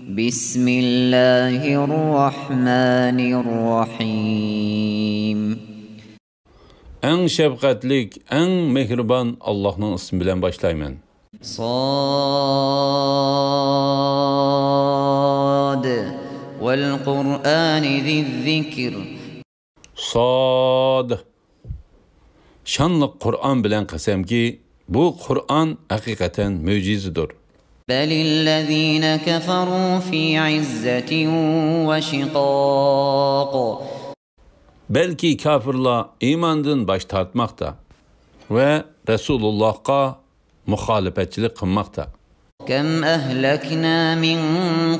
بسم الله الرحمن الرحيم En şefkatlik, en mehriban Allah'ın ismi bilen başlayman. صاد والقرآن ذي الذكر Sad. Şanlı Kur'an bilen qasamki, bu Kur'an hakikaten mucizedir. بل الذين كفروا في عزة وشقاق Belki kafirlar imandan baş tartmakta ve Resulullah'a muhalefetçilik kılmakta. كم أهلكنا من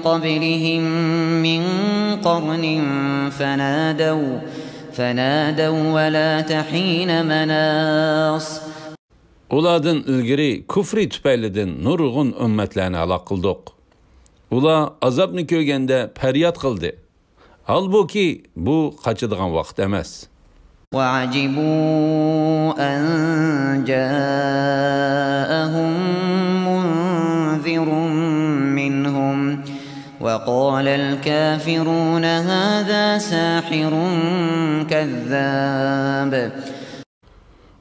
قبلهم من قرن فنادوا ولا تحين مناص Ulardan ilgiri küfri tüpeylidin nurgun ümmetlerini halak kıldık. Ular azabını köygende peryat kıldı. Halbuki bu kaçıdığan vakt emez. وَعَجِبُوا أَنْ جَاءَهُمْ مُنْذِرٌ مِّنْهُمْ وَقَالَ الْكَافِرُونَ هَذَا سَاحِرٌ كَذَّابٌ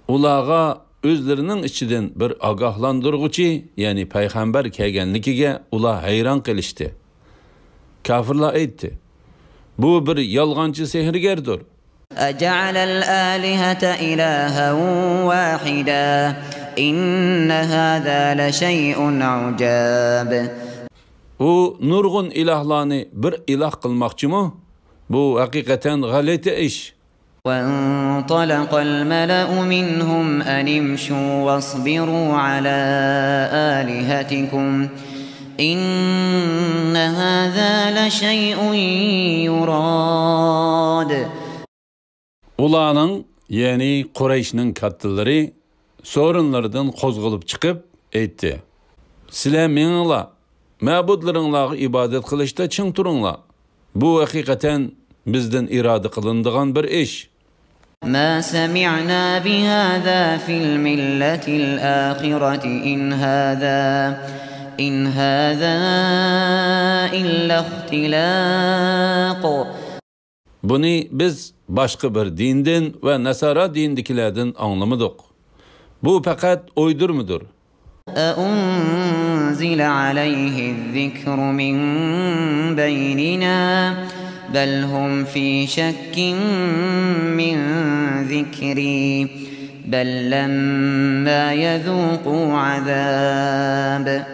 Ulağa özlerinin içinden bir agahlandırgıcı, yani peygamber kelgenlikiga ular hayran qilishdi. Kafirlar aytdi: bu bir yolg'onchi sehrgardir. أَجَعَلَ الْآلِهَةَ إِلَٰهًا وَاحِدًا إِنَّ هَذَا لَشَيْءٌ عُجَابٌ O nurgun ilahlarını bir ilah kılmakçı bu hakikaten galeti iş. وانطلق الملأ منهم أن امشوا واصبروا على آلهتكم إن هذا لشيء يراد Ulanın, yani Kureyş'nin katılları sorunlardan kozgulup çıkıp etti: sizler meninglar mabudlarınlarga ibadet kılışta çın turunglar. Bu hakikaten bizden irade kılındığan bir iş. ما سمعنا بهذا في الملة الآخرة إن هذا إلا اختلاق Bunu biz başka bir dinden ve Nasara dindikilerden anlamadık. Bu fakat uydurmudur. أأنزل عليه الذكر من بيننا بل هم في شك من ذكري بل لما يذوقوا عذاب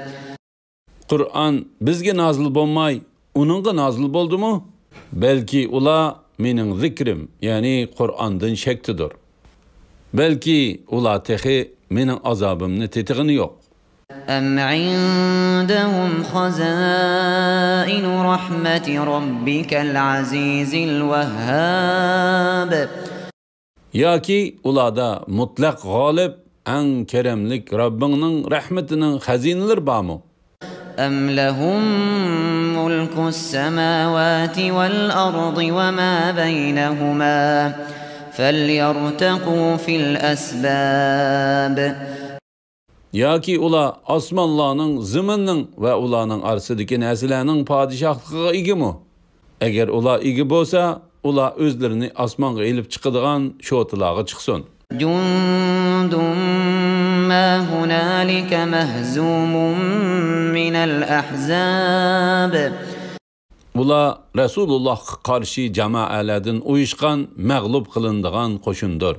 Kur'an bizge nazil bolmay, onunga nazil boldu mu? Belki ula mening zikrim, yani Kur'an'dan şektidir. Belki ula tehi mening azabımni tetigini yok. أم عندهم خزائن رحمة ربك العزيز الوهاب Ya ki ulada mutlak galip, en keremlik Rabbinin rahmetinin hazineler bağmı? أم لهم ملك السماوات والأرض وما بينهما فليرتقوا في الأسباب Ya ki ula asmanlarının, ziminin ve ulanın arasındaki neslenin padişahlığı igi mi? Eğer ula igi bolsa, ula özlerini asmanga elip çıkıdığan şotılağı çıksın. جند ما هنالك مهزوم من الأحزاب Ula Resulullah karşı cemaatlerden uyuşkan, mağlup kılındığan koşundur.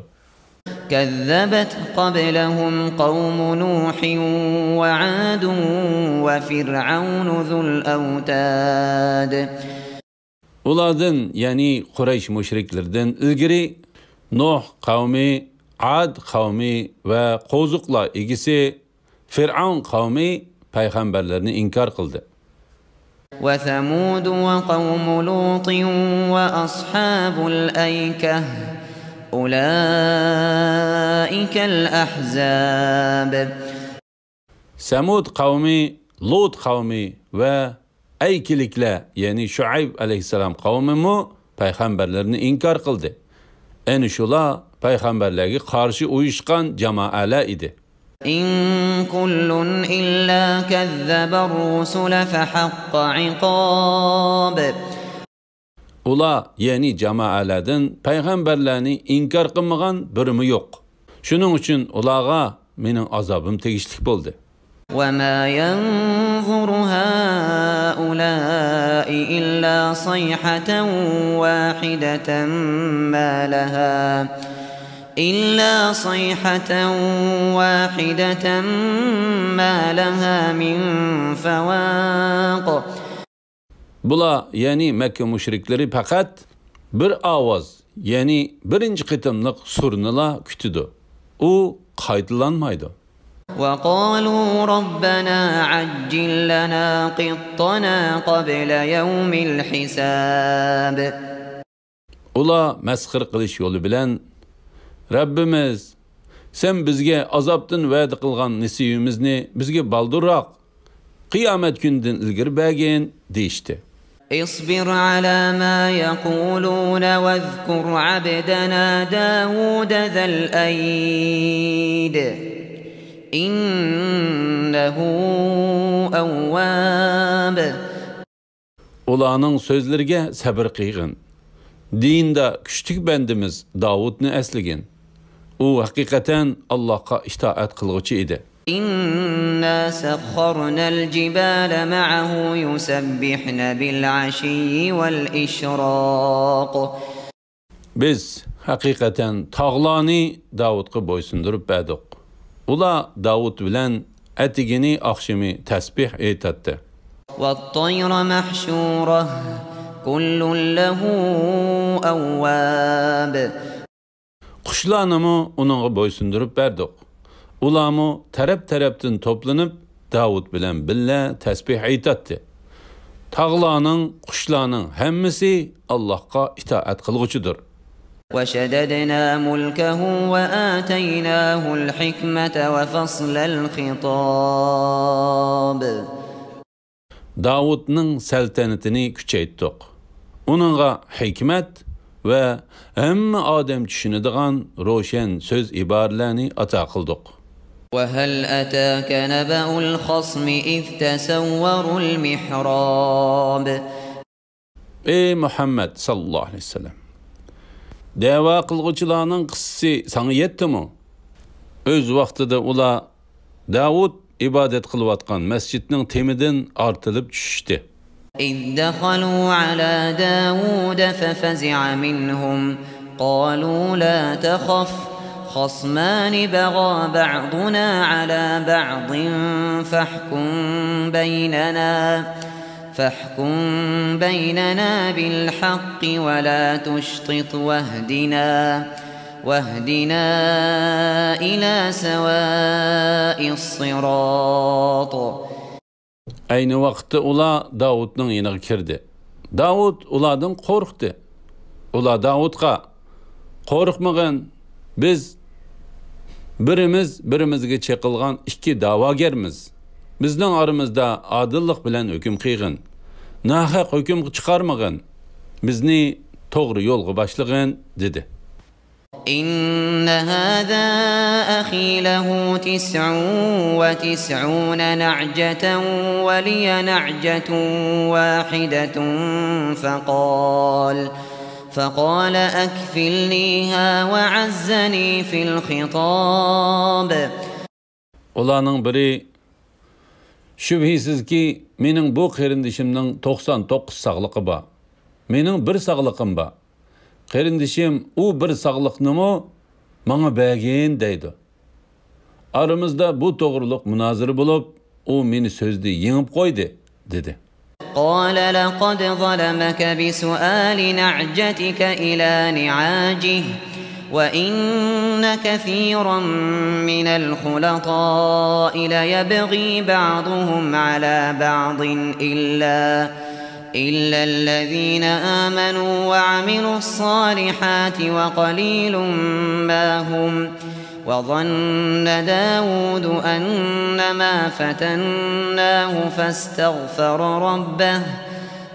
كذبت قبلهم قوم نوح وعاد وفرعون ذو الأوتاد Ulardan, yani Kureyş müşriklerden ilgiri Nuh kavmi, Ad kavmi ve Kozukla ikisi Firavun kavmi peygamberlerini inkar kıldı. وثمود وقوم لوط وأصحاب الأيكة أولئك الأحزاب Semud kavmi, Lut kavmi ve Eykilikle, yani Şuayb aleyhisselam kavmi mu peygamberlerini inkar kıldı. En şula peygamberlerine karşı uyuşkan cemaale idi. إن كل إلا كذب الرسل فحق عقاب. Ula yeni cemaatlerden peygamberlerini inkar kılmagan birimi yok. Şunun için ulağa menin azabım tegişlik oldu. وما ينظر هؤلاء إلا صيحة واحدة ما لها من فواق. Bula yani Mekke müşrikleri fakat bir avaz yani birinci kıtımlık surnula kütüdü. O kaydılanmaydı. وقالوا ربنا عجل لنا قطنا قبل يوم الحساب. Ula meskır kılış yolu bilen Rabbimiz sen bizge azaptın vədi kılgan nisiyimizni bizge baldırrak kıyamet günden ilgir bəgin deyişti. اصبر على ما يقولون واذكر عبدنا داود ذا الأيد إنه أواب. Ulanın sözlerge sabır kıygın. Dinde küçük bendimiz Davud'nu esligin. O hakikaten Allah'a itaat kılgıcı idi. إنا سخرنا الجبال معه يسبحن بالعشي والإشراق. Biz hakikaten tağlani Davud'u boysundurup bədik. Ula Davud bilen etigini akşimi tesbih eytattı. والطير محشورة كل له أواب. Kuşlarını onunla boysundurup berdik. Ulamı taraftan toplanıp Davud bilen billa tesbih eytattı. Tağlarının, kuşlarının hemmisi Allah'a itaat kılgıcıdır. وشددنا ملكه وآتيناه الحكمة وفصل الخطاب. Davud'nın seltenetini küçeyttik. Onunla hikmet ve hem Adem düşünüdüğün roşen söz ibarelerini ata kıldık. وهل أتاك نبأ الخصم إذ تسوروا المحراب. Ey Muhammed sallallahu aleyhi ve sellem. Deva kılgıcılarının kıssası sana yetti mi? Öz vaxtıda ula Davud ibadet kılıvatkan mescidinin temidin artılıp düşüştü. إذ دخلوا على داود ففزع منهم قالوا لا تخف خصمان بغى بعضنا على بعض فاحكم بيننا بالحق ولا تشطط واهدنا إلى سواء الصراط. Aynı vaxtda ula Davud'un yanına kirdi. Davud uladan korktu. Ula Davud'a korkmagın, biz birimizge çekilgan iki davagermiz. Bizden aramızda adillik bilen hüküm kıygın. Nahak hüküm çıkarmagın. Bizni doğru yolga başlığın dedi. إن هذا أخي له 99 نعجة ولي نعجة واحدة فقال أكفلنيها وعزني في الخطاب. Olanın biri şübhisiz ki mening bu qerindişimning 99 sağlıqı ba. Mening bir sağlıqım ba. Qerindişim u bir sağlıqnımı bana bəgin deydi. Aramızda bu doğruluq münazırı bulup o meni sözde yengip koydu dedi. قال لقد ظلمك بسؤال نعجتك إلى نعاجه وإن كثيرا من الخلطاء ليبغي بعضهم على بعض إلا الذين آمنوا وعملوا الصالحات وقليل ما هم. وظن داود أنما فتناه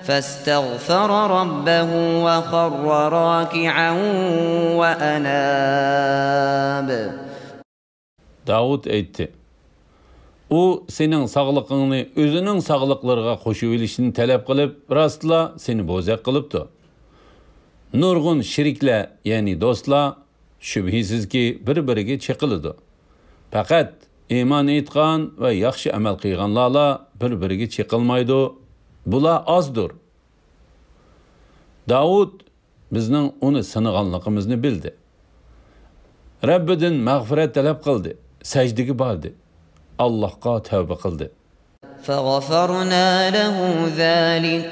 فاستغفر ربه وخر راكعا وأناب. Davud eytti. U senin sağlıqını özünün sağlıqlarına qoşub elişini tələb qılıb, rastla seni bozaq qılıbdı. Nurgun şirikler, yani dostlar, şübhisiz ki bir-biriga çeqilidi. Faqat iman etgan ve yaxshi amal qilganlarla bir-biriga çeqilmaydi. Bular azdır. Davud bizning uni sınıganlığımızı bildi. Rabbidan mağfiret talab qildi, sajdaga bordi. Allah'a tövbe qildi. فغفرنا له ذلك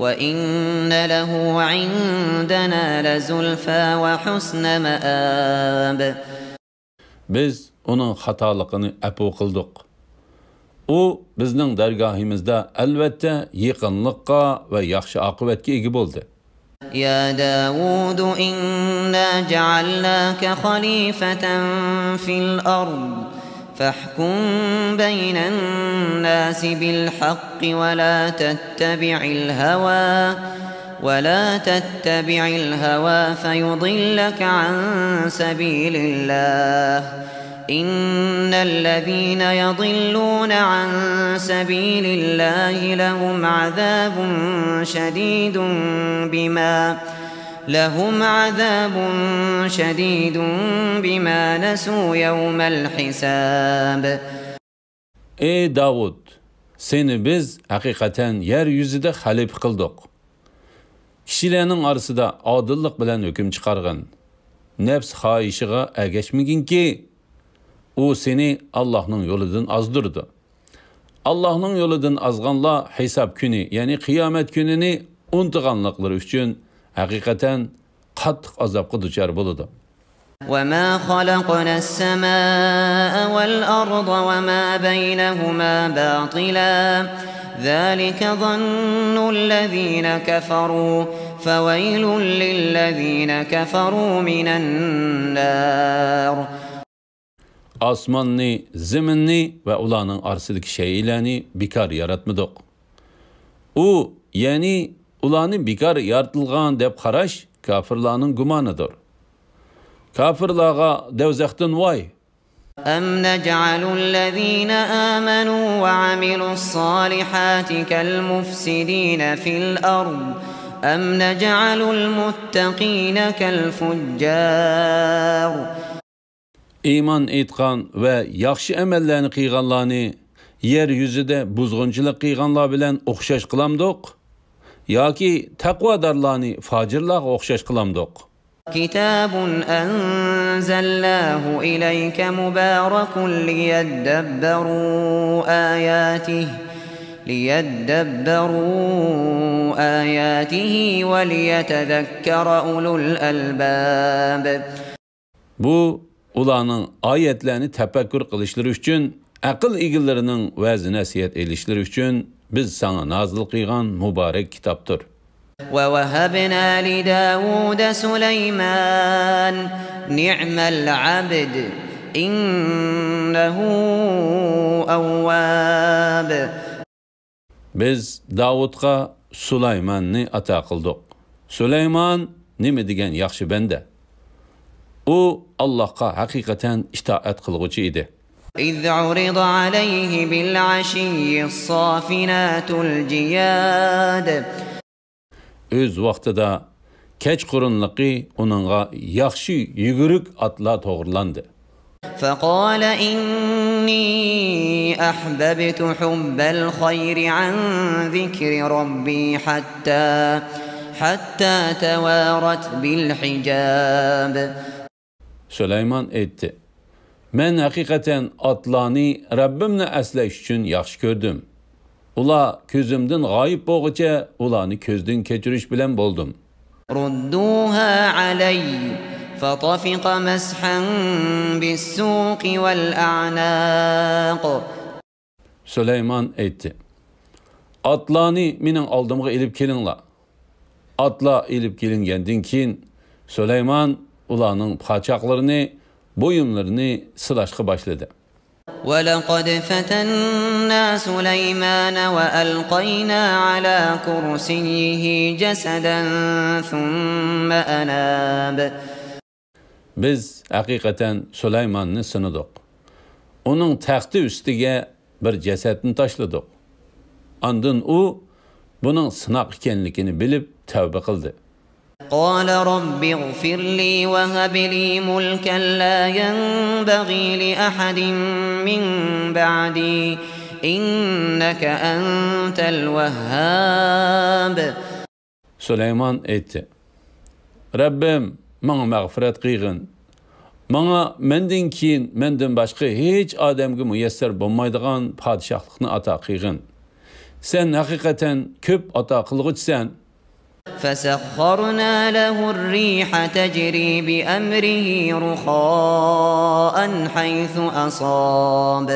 وإن له عندنا لزلفى وحسن مآب. Biz onun xatalıqını əfu qıldıq. O bizning dargahimizda albatta yaqinliqqa va yaxshi oqibatga ega bo'ldi. يا داود إنا جعلناك خليفة في الأرض فاحكم بين الناس بالحق ولا تتبع الهوى فيضلك عن سبيل الله إن الذين يضلون عن سبيل الله لهم عذاب شديد بما نسوا يوم الحساب. Ey Davud, seni biz hakikaten yeryüzüde halif kıldık. Kişilerinin arasında adillik bilen hüküm çıkargın. Nefs haişiga ergeçmegin ki, o seni Allah'ın yoludan azdırdı. Allah'ın yoludan azganla hesap günü, yani kıyamet gününü unutganlıkları için hakikaten qattiq azapqa duchor bo'ladi. وَمَا خَلَقْنَا السَّمَاءَ وَالْأَرْضَ وَمَا بَيْنَهُمَا بَاطِلًا ذَلِكَ ظَنُّ الَّذِينَ كَفَرُوا فَوَيْلٌ لِلَّذِينَ كَفَرُوا مِنَ النَّارِ. Osmonni, zaminni ve ularning orasidagi shaylarni bekor yaratmadik. U, ya'ni ularni bekor yaratilgan deb qarash kafirlarning gumonidir. Kafirlarga devzaqdan voy. أَمْ نَجْعَلُ الَّذِينَ آمَنُوا وَعَمِلُوا الصَّالِحَاتِ كَالْمُفْسِدِينَ فِي الْأَرْضِ أَمْ نَجْعَلُ الْمُتَّقِينَ كَالْفُجَّارِ. İman etgan ve yaxshi amallarni qilganlarni yer yuzida buzg'unchilik qilganlar bilan o'xshash qilamdiq yoki taqvodorlarni fojirlarga o'xshash qilamdiq. كتاب أنزلناه إليك مبارك ليدبروا آياته وليتذكر أولو الألباب. Bu ularning oyatlarini tafakkur qilishlari uchun, aql egilarining va'z nasihat elishlari uchun biz sana nozil qilgan muborak kitobdir. وَوَهَبْنَا لِدَاوُودَ سُلَيْمَانَ نِعْمَ الْعَبْدُ إِنَّهُ أَوَّابٌ. Biz Davudga Süleyman'ni ata qildik. Süleyman nima degan yaxshi banda. O Allah'a hakikaten itaat qilguvchi edi. إِذْ عُرِضَ عَلَيْهِ بِالْعَشِيِّ الصَّافِنَاتُ الْجِيَادُ. Öz vaqtida kechqurunliqi uningga yaxshi yuguruk atlar to'g'irlandi. فقال إني أحببت حب الخير عن ذكر ربي حتى توارت بالحجاب. Süleyman aytdi: "Men haqiqatan atlarni Rabbimni aslash uchun yaxshi ko'rdim. Ular ko'zimdan g'oyib bo'lguncha ularni ko'zdan kechirish bilan bo'ldim." ردوها علي فطفق مسحا بالسوق والأعناق. Süleyman aytdi: "Atlarni mening oldimga elib kelinglar." Atlar elib kelingandan keyin Süleyman ularning qochoqlarini, bo'yinlarini silashga boshladi. وَلَقَدْ فَتَنَّا سُلَيْمَانَ وَأَلْقَيْنَا عَلَى كُرْسِيِّهِ جَسَدًا ثُمَّ أَنَابَ. Biz hakikaten Süleyman'ı sınadık. Onun taxtı üstüge bir cesetini taşladık. Andın o bunun sınak ekenligini bilip tövbe kıldı. قال رب اغفر لي وهب لي ملكا لا ينبغي لأحد من بعدي إنك أنت الوهاب. Süleyman etti. Rabbim bana mağfiret kıygın. Bana menden keyin menden başka hiç adamga müyesser bolmaydigan padişahlıkni ata kıygın. Sen hakikaten köp ata kılgıçsan. فسخرنا له الريح تجري بأمره رخاء حيث أصاب.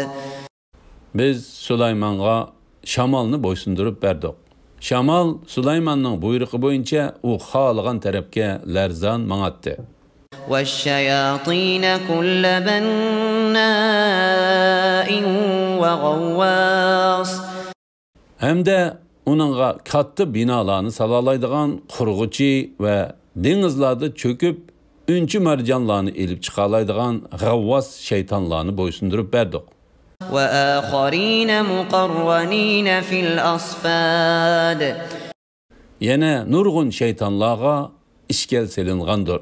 Biz Süleyman'a şamalını boysundurup berdik. Şamal Süleyman'ın buyruğu boyunca o xalığan tarafga larzan manatdı. والشياطين كل بناء وغواص. Hem de onunğa kattı binalarını salalaydıgan qurğuçi ve denizlarda çöküp üncü mercanlarını elip çıqalaydıgan gavvas şeytanlarını boysundurup berdik. وآخرين مقرنين في الأصفاد. Yine nurgun şeytanlığa işgal selingandır.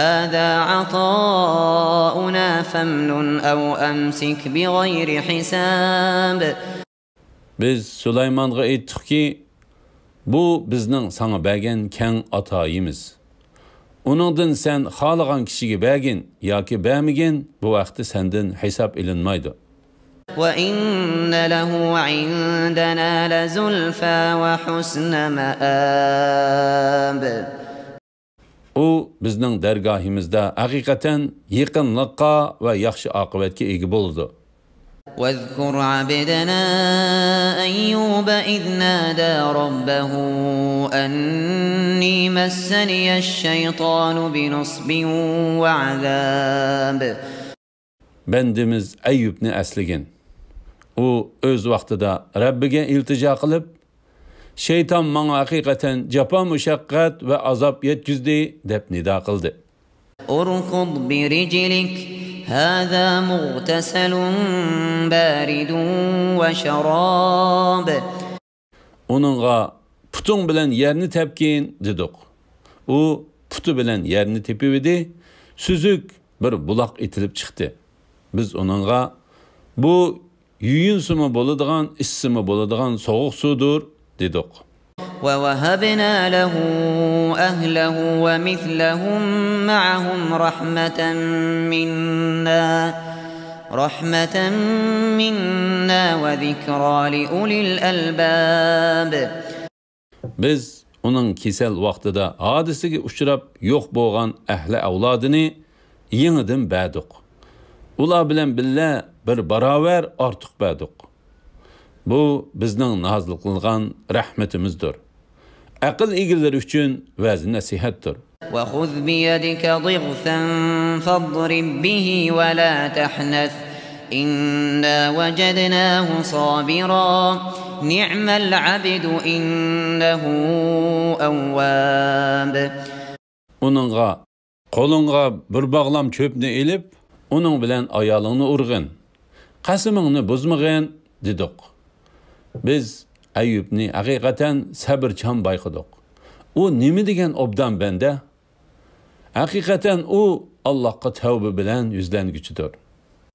هذا عطاؤنا فامنن أو أمسك بغير حساب. Biz Süleyman'a aytdık ki, bu bizning sana bergen keng atayimiz. Onundan sen xalagan kişiga bergin yoki bermigin, bu vaqtda senden hesap ilinmaydi. وَإِنَّ لَهُ عِندَنَا لَزُلْفَى وَحُسْنَ مَآبٍ. O bizning dergahimizda haqiqatan yaqinlikqa ve yaxshi oqibatga ega bo'ldi. واذكر عبدنا أيوب إذ نادى ربه أني مسني الشيطان بنصب وعذاب. Bendimiz Eyyubni esligin. O öz vaqtida Rabbiga iltijo qilib, şeytan bana haqiqatan jafo mushaqqat ve azap yetkizdi deb nido qildi. اركض برجلك هذا مغتسل بارد وشراب. Onunğa putun bilen yerini tepkin dedik. O putu bilen yerini tepividi, süzük bir bulaq itilip çıktı. Biz onunğa bu yuyun sumu boladigan, issimi boladigan soğuk sudur dedik. ووهبنا له أهله ومثلهم معهم رحمة منا وذكرى لأولي الألباب. Biz onun kesel vaqtida hadisige uçurab yo'q bo'lgan ahli avlodini yengidan berdik. Ular bilan billa bir barobar ortiq berdik. Bu bizning nozil qilgan rahmatimizdir. Aql egalari uchun va'z nasihatdir. وخذ بيدك ضغثا فاضرب به ولا تحنث إنا وجدناه صابرا نعم العبد إنه أواب. Onunğa qo'lingga bir bağlam çöpni elip, onun bilan ayolingni urg'in. Qasimingni buzmag'in dedik. Biz Ayyubni haqiqatan sabrchan bayqidik. O nima degan obdan banda? Haqiqatan o Allohga tavba bilan yuzlanguchidir.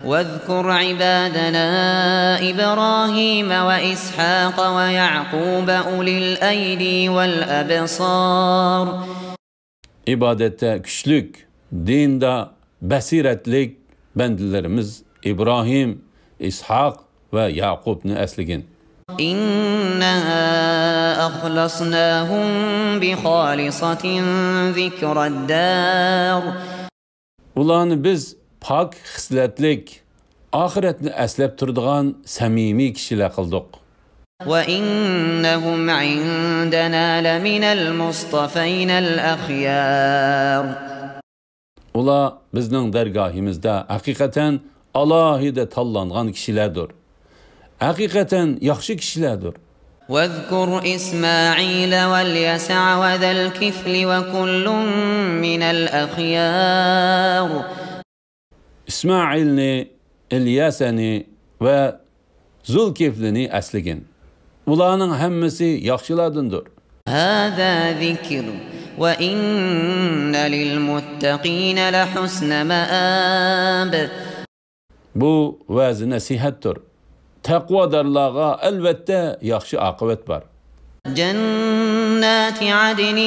واذكر عبادنا إبراهيم وإسحاق ويعقوب أولي الأيدي والأبصار. İbadette güçlük, dinde basiretlik bendilerimiz İbrahim, İshak ve Yakub'ni esligin. إنا أخلصناهم بخالصة ذكر الدار. Ularni biz pak xisletlik, ahiretni eslep turdigan samimi kişiler kıldık. وإنهم عندنا لمن المصطفين الأخيار. Ular bizning dergahimizda hakikaten alahide tallangan kişilerdir. Hakikaten yaxshi kişilerdir. واذكر إسماعيل واليسع وذا الكفل وكل من الأخيار. İsmailni, İlyasani ve Zulkiflini əsligin. Ularning hammasi yaxshilardandir. هذا ذكر وإن للمتقين لحسن مآب. Bu vəzi nəsihətdir. Təqvadarlığa əlbəttə yaxşı aqibət var. جنات عدن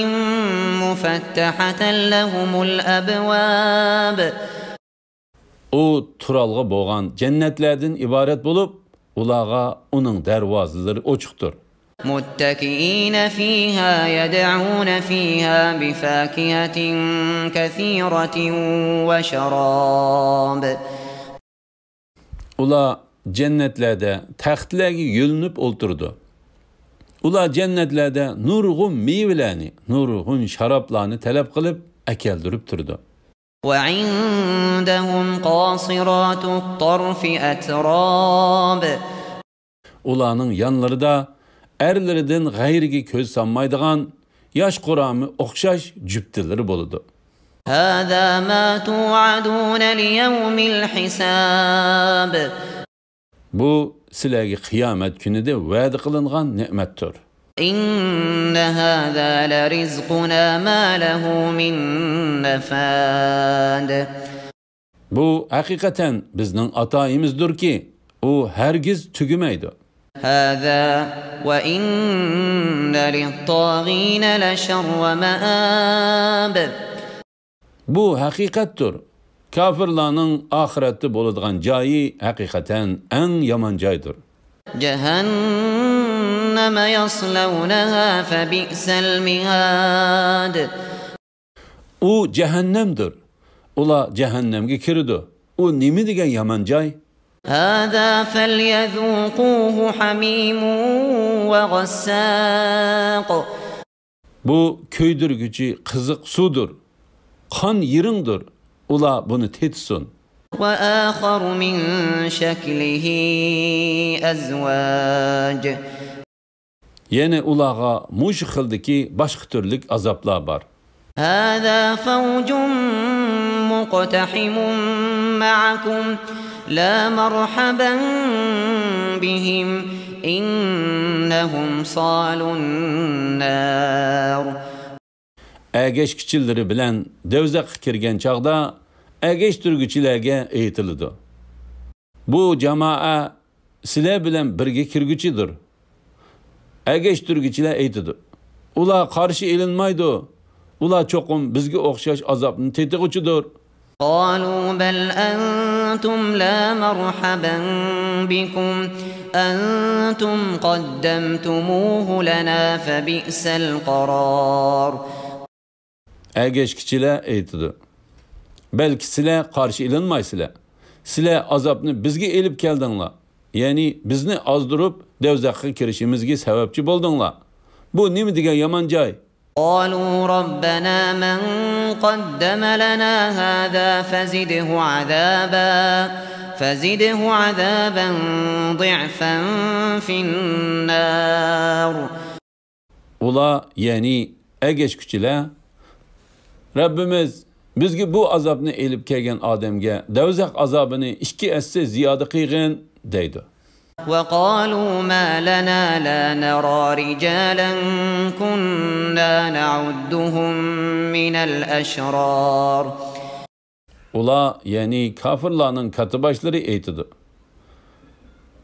مفتحة لهم الأبواب. O turalğı bolğan cənnətlərdən ibarət olub, ulağa onun dərvazıları açıqdır. متكئين فيها يدعون فيها بفاكهة كثيرة وشراب. Ula cənnətlərdə təxtlərə yönünüb oturdu. Ula cənnətlərdə nurgun meyvələrini, nurgun şarablarını tələb qılıb əkeldirib turdu. وعندهم قاصرات الطرف أتراب. Ulanın yanlarında ərlərdən qeyriga göz sanmaydigan yaş qoramı oxşaş cüptələri boludu. هذا ما توعدون ليوم الحساب. Bu sizlərə qiyamət günüdə vəd qılınğan nemətdir. إن هذا لرزقنا ما له من نفاد. Bu həqiqətən bizning atayımızdır ki, o hərgiz tügüməydi. هذا وإن للطاغين لشر مآب. Bu həqiqətdir. Kafirlərin axirətdə boladigan joyi həqiqətən ən yaman joydur. جهنم يصلونها فبئس المهاد. O cehennemdir. Ula cehennemge kirdi. O nimi degan yaman joy? هذا فليذوقوه حميم وغساق. Bu köydürgücü kızık sudur. Kan yirindir. Ula bunu tetsin. وآخر من شكله أزواج. Yine ulağa muş xildiki başka türlük azaplar var. هذا فوج مقتحم معكم لا مرحبا بهم إنهم صالوا النار. Əgeş kiçilləri bilen dövzək kirgen çağda əgeş türgüçilərə eğitildi. Bu cema'a sizlər bilen birge kirgüçidir. Əgeş türgüçilər eğitidi. Ula karşı elinmaydı. Ula çokum bizge oxşaş azapını tetiküçüdür. قالوا بل أنتم لا مرحبا بكم أنتم قدمتموه لنا فبئس القرار. Əgeş kiçilər eğitidi. Belki sizlər karşı elinmaysızlar. Sizlər azapını bizge elip geldinler. Yani bizni azdırıp devzakı kirişimizge sebepçi boldunlar. Bu nimi degan yaman joy? قالوا ربنا من قدم لنا هذا فزده عذابا ضعفا في النار. Ula yani əgeş küçülə Rabbimiz bizge bu azabını elip kelgen ademge devzak azabını 2 esse ziyade qıygın deydi. وقالوا ما لنا لا نرى رجالا كنا نعدهم من الأشرار. Ula yani kafirlarının katı başları eğitidi.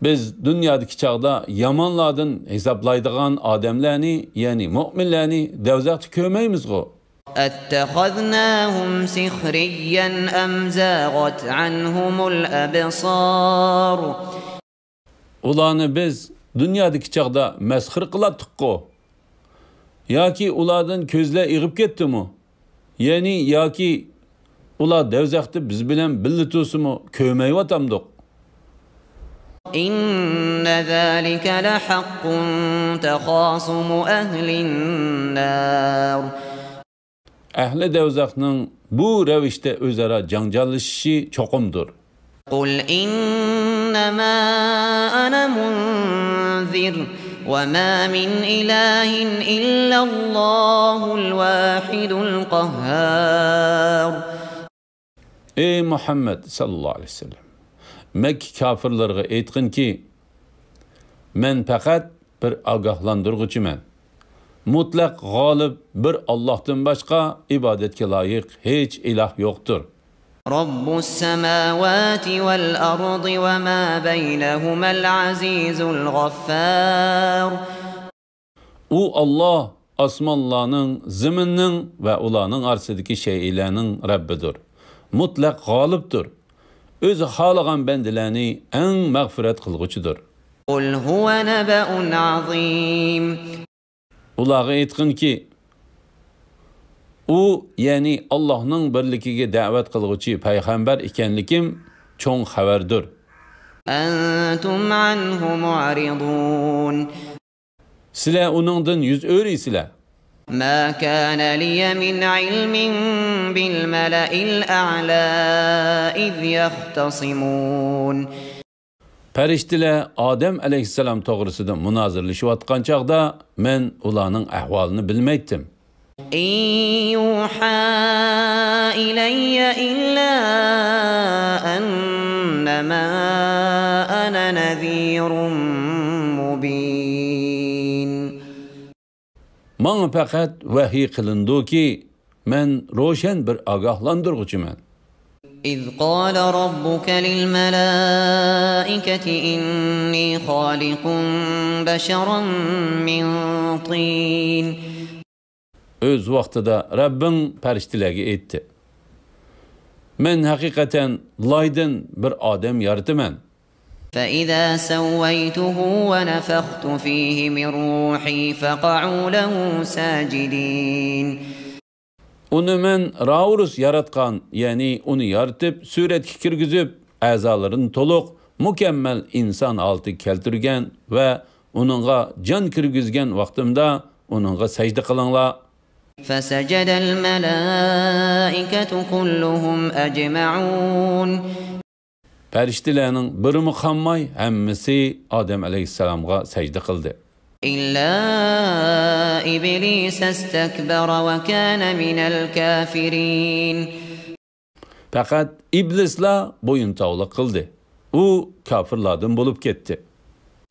Biz dünyadaki çağda yamanlardan hesaplaydıgan ademlerini yani müminlerini devzakta köymeyimiz go. أتخذناهم سخريا أم زاغت عنهم الأبصار. Ulanı biz dünyadaki çağda mezhir kılattık go. Ya ki ulardan közle iğip gitti mu? Yani ya ki ula devzakta biz bilen billitusu mu kövmeyi vatamdık. إن ذلك لحق تخاصم أهل النار. Ehli devzakның bu revişte özara janjallaşışı çokumdur. قل إنما أنا منذر وما من إله إلا الله الواحد القهار. Ey Muhammed sallallahu aleyhi ve sellem. Mekke kafirlerine eytkin ki men faqat bir ogohlantiruvchiman. Mutlaq g'olib bir Allohdan boshqa ibodatga loyiq hech iloh yo'qdir. رب السماوات والأرض وما بينهما العزيز الغفار U Allah osmonlarning, zaminning va ularning orasidagi shaylarning Rabbidir. Mutlaq g'olibdir. O'zi xohlagan bandalarni eng mag'firat qilg'uchidir. قل هو نبأ عظيم Ularga aytqinki, u ya'ni Allohning birligiga da'vat qilguvchi payg'ambar ekanligim cho'ng xabardir. أنتم عنه معرضون Sizlar uningdan yuz o'raysizlar. ما كان لي من علم بالملأ الأعلى إذ يختصمون Farishtalar Odam alayhissalom to'g'risida munozirlashayotgan chaqda men ularning ahvolini bilmaydim. إن يوحى إلي إلا أنما أنا نذير مبين Bana faqat vahiy qilindiki, men ro'shan bir ogohlantiruvchiman. إذ قال ربك للملائكة إني خالق بشرا من طين Öz vaqtida Rabbim farishtalarga aytdi. Men haqiqatan laydan bir odam yarataman. فإذا سويته ونفخت فيه من روحي فقعوا له ساجدين Uni men Raurus yaratgan, ya'ni uni yaratib, suratga kirgizib, a'zolarini to'liq, mukammal inson olti keltirgan va uningga jon kirgizgan vaqtimda uningga sajda qilinglar. فسجد الملائكة كلهم أجمعون Farishtalarning birimi qolmay, hammasi Odam alayhissalomga sajda qildi. إلا إبليس استكبر وكان من الكافرين Faqat iblislar bo'yintovlik qildi. U kofirlardan bo'lib ketdi.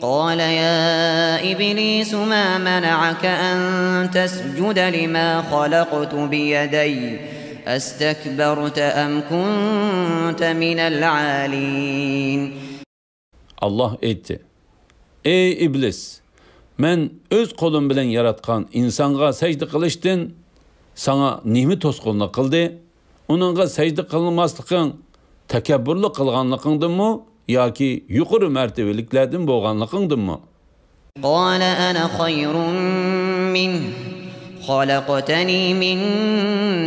قال يا إبليس ما منعك أن تسجد لما خلقت بيدي أستكبرت أم كنت من العالين Allah aytdi: Ey iblis, men öz qo'lim bilan yaratgan insonga sajda qilishdan sana nima to'sqinlik qildi? Uningga sajda qilmasliging takabburlik qilganligingdanmi yoki yuqori martabaliklardan bo'lganligingdanmi? قال أنا خير منه خلقتني من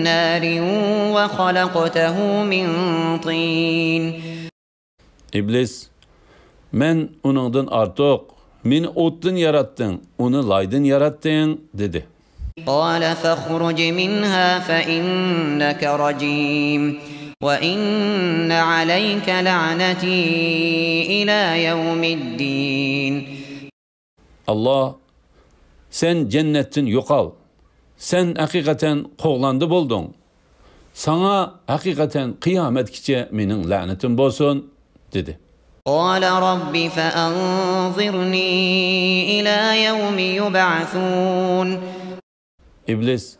نار وخلقته من طين İblis, men uningdan ortiq, meni o'tdan yaratding, uni loydan yaratding, dedi. قال فاخرج منها فإنك رجيم وإن عليك لعنتي إلى يوم الدين Allah, sen cennetin yo'qol. Sen haqiqatan qo'g'landi bo'lding. Sana haqiqatan qiyomatgacha mening la'natim bo'lsin, dedi. قال رب فأنظرني إلى يوم يبعثون İblis,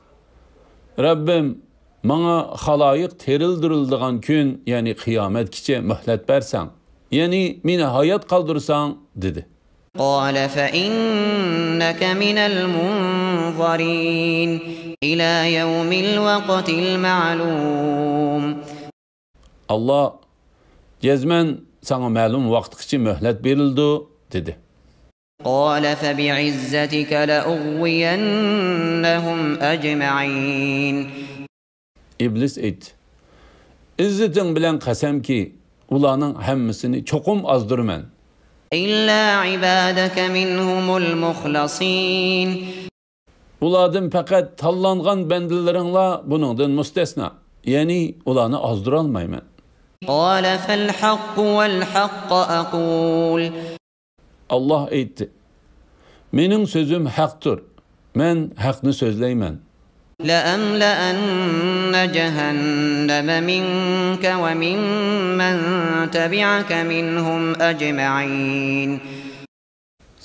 Rabbim, bana xaloyiq terildirildiğin gün, yani qiyomatgacha muhlat bersan, yani meni hayot qoldirsan, dedi. قال فإنك من المنظرين إلى يوم الوقت المعلوم Allah, cezmen sana ma'lum vaqtgacha muhlat berildi, dedi. قال فبعزتك لأغوينهم أجمعين İblis aytdi: İzzeting bilan qasamki, ularning hammasini cho'qim ozdiraman. إلا عبادك منهم المخلصين Ulardan faqat tanlangan bandalaringlar buningdan mustasno. Ya'ni ularni ozdira olmayman. قال فالحق والحق أقول Allah aytdi: Mening so'zim haqdir. Men haqni so'zlayman. لأملأن جهنم منك وممن تبعك منهم أجمعين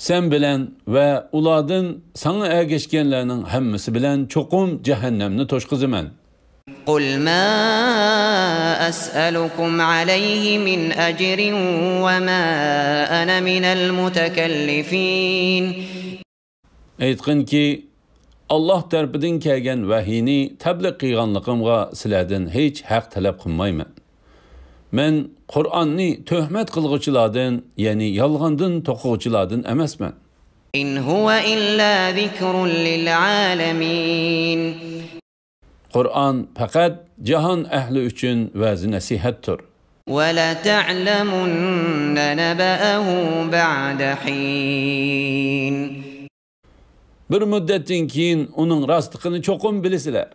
sen bilen ve uladın sana ergeçkenlerinin hemmisi bilen çokum cehennemni toşkızımen. قُلْ مَا أَسْأَلُكُمْ عَلَيْهِ مِنْ أَجْرٍ وَمَا أَنَا مِنَ الْمُتَكَلِّفِينَ Eytqin ki, Allah tarafından kelgen vahiyni tabliq qilganligimga sizlardan hech haq talab qilmayman. Men Qur'onni töhmet qilg'uvchilardan, ya'ni yolg'ondan to'quvchilardan emasman. إِنْ هُوَ إِلَّا ذِكْرٌ لِلْعَالَمِينَ Qur'on faqat jahon ahli uchun va'z nasihatdir. وَلَتَعْلَمُنَّ نَبَأَهُ بَعْدَ حِينٍ Bir müddettin keyin uning rostligini cho'qim bilasizlar.